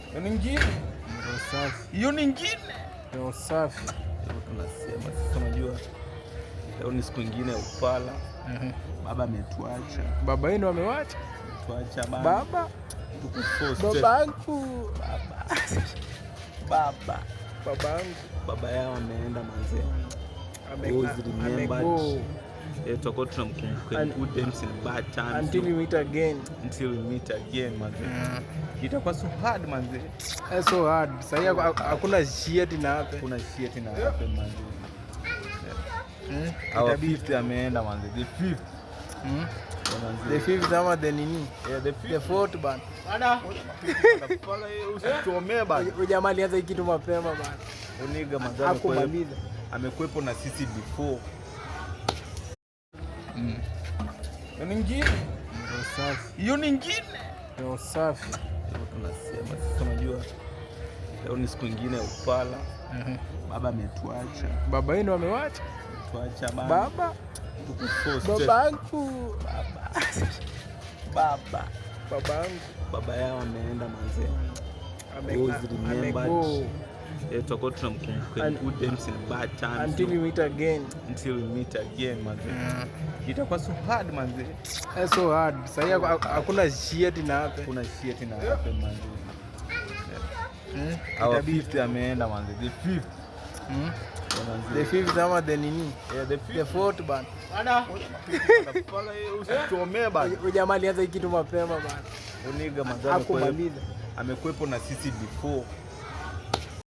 Hiyo ni ingine. Roho safi. Hiyo ni ingine. Roho safi. Hivyo tunasema sasa, unajua leo ni siku ingine ya ufala. Baba ametuacha. Baba yenu amewacha. Ametuacha bana. Baba, Tuko so stressed. babangu. Baba. Baba. Babangu. Baba yao ameenda manze. Always remembered. Amego. Eh, tutakuwa tunamkumbuka in good times and bad times. Until we meet again. Until we meet again, manze. Itakuwa so hard, manze. Eh, so hard. Sahii hakuna shit ina happen. Kuna shit ina happen, manze. Our fifth ameenda, manze. The fifth. Yeah, manze. The fifth ama the nini? Yeah, the The fifth. fourth, bana. Usichomee bana. Huyu jamaa alianza hii kitu mapema, bana. Uniga manze Hakumaliza. Amekuwepo na sisi before. Hiyo ni ingine. Roho safi. Hiyo ni ingine. Roho safi. Hivyo tunasema sasa, unajua leo ni siku ingine ya ufala. Baba ametuacha. Baba yenu amewacha. Ametuacha bana. Baba, Tuko so stressed. babangu. Baba. Baba. Babangu. Baba yao ameenda, manze. Always remembered. Amego. Eh, tutakuwa tunamkumbuka in good times and bad times. Until we meet again. Until we meet again, manze. Itakuwa so hard, manze. Eh, so hard. Sahii hakuna shit ina happen. Kuna shit ina happen, manze. Our fifth ameenda, manze. The fifth. Yeah, manze. The fifth ama the nini? Yeah, the fifth. The fourth, bana. Usichomee bana. Huyu jamaa alianza hii kitu mapema, bana. Uniga manze Hakumaliza. amekuwepo na sisi before.